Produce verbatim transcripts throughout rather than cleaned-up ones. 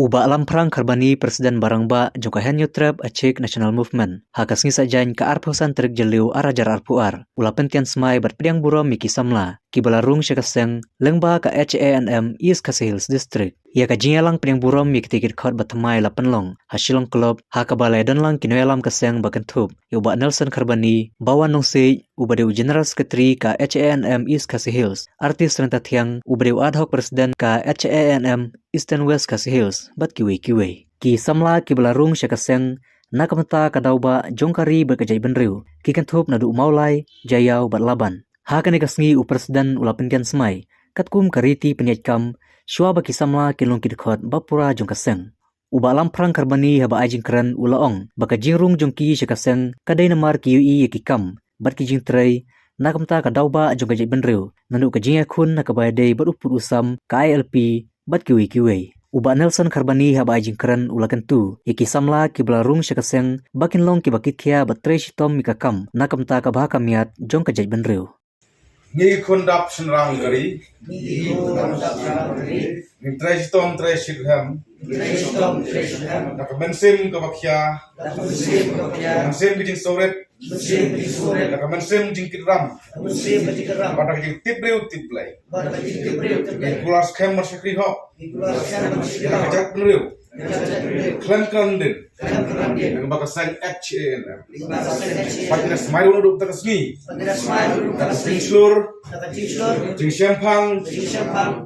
U Bah Lamphrang Kharbani, President ba rangbah jong ka Hynñiewtrep Achik National Movement, ha ka sngi Saitjaiñ ka arphew san tarik Jylliew ar hajar arphew ar, u la pyntian smai bad pdiang burom ïa ki samla kiba la rung sha ka seng lyngba ka H A N M East Khasi Hills District. Ïa ka jingïalang pdiang burom ïa kitei ki dkhot ba thymmai la pynlong ha Shillong Club, ha kaba la ïadon lang ki nongïalam ka seng ba kynthup ïa u Bah Nelson Kharbani, Bawan Nongsiej uba dei u General Secretary ka H A N M East Khasi Hills, Artist Ryntathiang uba dei u Ad Hoc President ka H A N M Eastern West Khasi Hills bad kiwei kiwei. Ki samla kiba la rung sha ka seng na ka bynta ka daw bah jong ka ri bad ka jaitbynriew ki kynthup naduh Mawlai, Jaïaw bad Laban. Ha kane ka sngi u President u la pyntian smai katkum ka riti pynïaid kam shuwa ba ki samla kin long ki dkhot ba pura jong ka seng. U Bah Lamphrang Kharbani haba ai jingkren u la ong ba ka jingrung jong ki sha ka seng ka dei namar ki ïohi ïa ki kam bad ki jingtrei na ka bynta ka daw bah jong ka jaitbynriew, naduh ka jingïakhun ha kaba ïadei bad u pud u sam, ka I L P bad kiwei kiwei. U Bah Nelson Kharbani haba ai jingkren u la kyntu ïa ki samla kiba la rung sha ka seng ba kin long kiba kitkhia bad trei shitom ïa ka kam na ka bynta ka bha ka miat jong ka jaitbynriew. Ngi khun dap shynrang ka ri. Ngi trei shitom trei shitrhem. Na ka mynsiem kaba khia. Mynsiem ka jingsngewrit. Na ka mynsiem jingkitram. Bad na ka jingtip briew tip Blei. Ngi kular skhem ban shakri hok ïa ka jaitbynriew khlem kyrdan, lyngba ka seng H A N M. Bad ngi da smai ruh naduh kata ka sngi, ka jingshlur, jingshemphang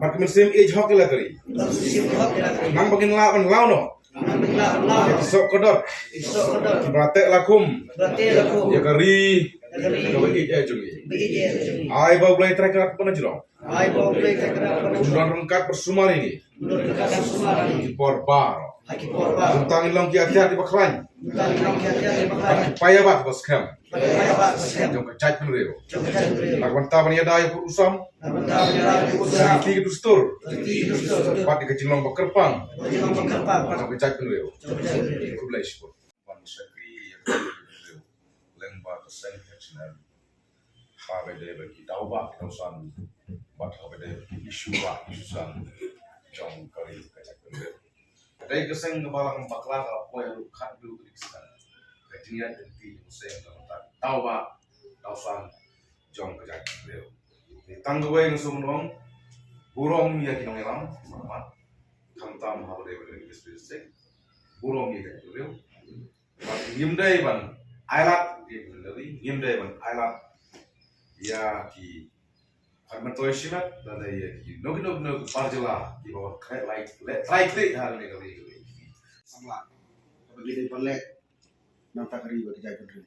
bad ka mynsiem ïeit hok ïa la ka ri. Nang ba ngin lah ban law noh ïa ki soh ka dot kiba la teh la khum, ïa ka ri kaba ïeit jong ngi. Ai ba U Blei Trai Kynrad ba na jrong un don ryngkat bad sumar ïa ngi ki por baroh. Kumta ngin long ki atiar kiba khlaiñ bad ki paidbah ba skhem jong ka jaitbynriew. Bad kumta ban ïada ïa u pud u sam, ki dustur bad ka jinglong ba kyrpang jong ka jaitbynriew. Khublei shibun. Ban shakri ïa ka jaitbynriew lyngba ka seng H A N M. Ha kaba ïadei bad ki daw bah ki daw san bad ha kaba ïadei bad ki issue bah ki issue san jong ka ri ka jaitbynriew. Ka dei ka seng kaba la bakla, ka la poi haduh khatduh tylli ki snem. Ka jingïaid lynti jong ka seng ka long tang daw bah daw san jong ka jaitbynriew. Te tang kawei nga sngewbha ban ong burom ïa ki nongïalam, marmat, khamtam ha kaba ïadei bad ka East District. Burom ïa ka jaitbynriew. Bad ngim dei ban ailad ïa ki myntoi, ngim dei ban ailad ïa ki khmat myntoi shimet, lane ïa kino kino kino ki par jylla kiba wan khreh lait, leh trai khreh ha kane ka ri ka ri. Samla kaba ngi dei ban leh na ka bynta ka ri bad ka jaitbynriew.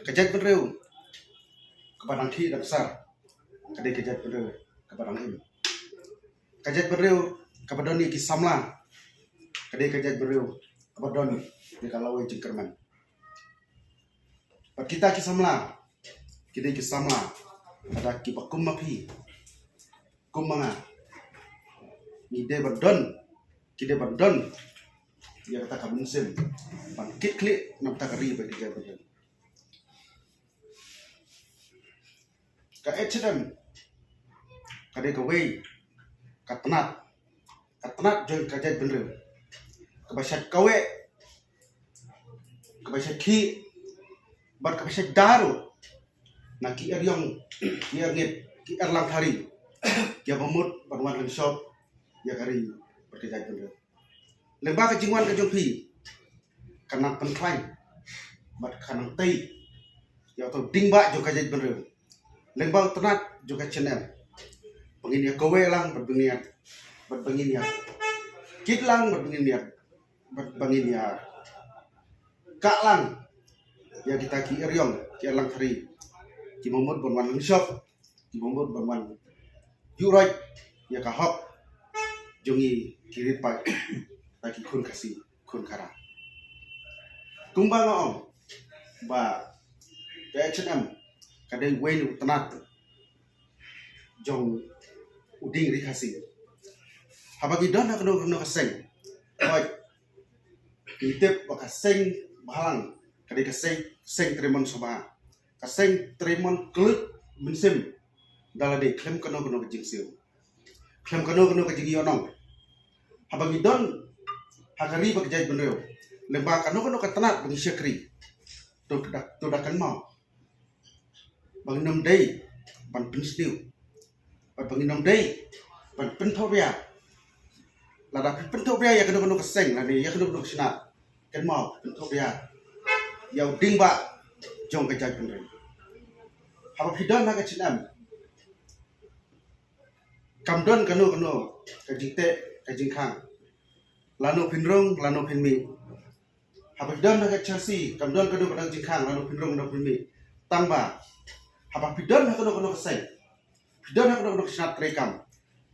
Ka jaitbynriew kaba dang khih dang sar ka dei ka jaitbynriew kaba dang im. Ka jaitbynriew kaba don ïa ki samla ka dei ka jaitbynriew kaba don ïa ka lawei jingkyrmen. Bad kita ki samla ki dei ki samla lada kiba kum ma phi, kum ma nga, ngi dei ban don, ki dei ban don ïa kata ka mynsiem ban kitkhlieh na ka bynta ka ri bad ka jaitbynriew. Ka H A N M ka dei kawei ka tnat, ka tnat jong ka jaitbynriew kaba shait kaweh, kaba shait khih bad kaba shait da ruh na ki eriong, ki erngit, ki erlang thari kiba mut ban wan lynshop ïa ka ri bad ka jaitbynriew. Lyngba ka jingwan ka jong phi kan nang pynkhlaiñ bad kan nang tei ïa uto u dieng bah jong ka jaitbynriew. Lyngba u tnat jong ka H A N M ba ngin ïa kaweh lang bad ba ngin ïa, bad ba ngin ïa kit lang bad ba ngin ïa, bad ba ngin ïa kah lang ïa kita ki eriong, ki erlang thari kiba mut ban wan lynshop, kiba mut ban wan ïuh roi ïa ka hok jong ngi ki ri paid, kita ki khun Khasi khun Khara. Kumba nga ong ba ka H A N M ka dei wei na u tnat jong u dieng ri Khasi. Haba ngi don ha kano kano ka seng, hooid, ngi tip ba ka seng bhalang ka dei ka seng, seng trei mon sngewbha, ka seng trei mon kylluid mynsiem da lade khlem kano kano ka jingsiew, khlem kano kano ka jingïohnong. Haba ngi don ha ka ri bad ka jaitbynriew. Lyngba kano kano ka tnat ba ngi shakri, to da, to da kynmaw ba ngin ym dei ban pynsniew, bad ba ngin ym dei ban pynthohbia. Lada phi pynthohbia ïa kano kano ka seng lane ïa kano kano ka shnat, kynmaw, pynthohbia ïa u ding ba jong ka jaitbynriew. Haba phi don ha ka jingim, kam don kano kano ka jingteh ka jingkhang, lano phin rung lano phin mih. Haba phi don ha ka H R C, kam don kano kano ka jingkhang, lano phin rung lano phin mih. Tang ba haba phi don ha kano kano ka seng, phi don ha kano kano ka shnat treikam,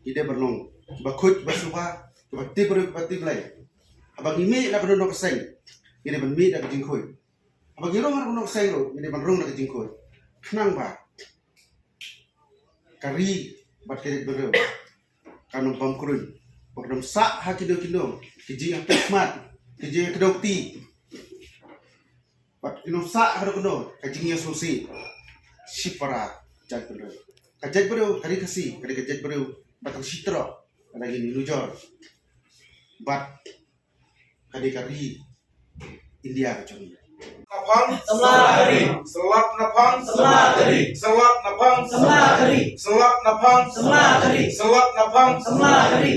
ngi dei ban long kiba khuid, kiba sngewbha, kiba tip briew, kiba tip Blei. Haba ngi mih na kano kano ka seng, ngi dei ban mih da ka jingkhuid. Haba ngi rung ha kano kano ka seng ruh, ngi dei ban rung da ka jingkhuid, khnang ba ka ri bad ka jaitbynriew kan ym bam kruiñ, bad kan ym sah ha kino kino ki jingïapeit khmat, ki jingïakdew kti, bad kan ym sah ha kano kano ka jingïasngewsih shipara jaitbynriew. Ka jaitbynriew, ka ri Khasi ka dei ka jaitbynriew ba tang shi troh lada ngin ïanujor bad ka dei ka ri India ka jong ngi. Naphang samla ka ri. Sylap naphang samla ka ri. Sylap naphang samla ka ri. Sylap naphang samla ka ri. Sylap naphang samla ka ri.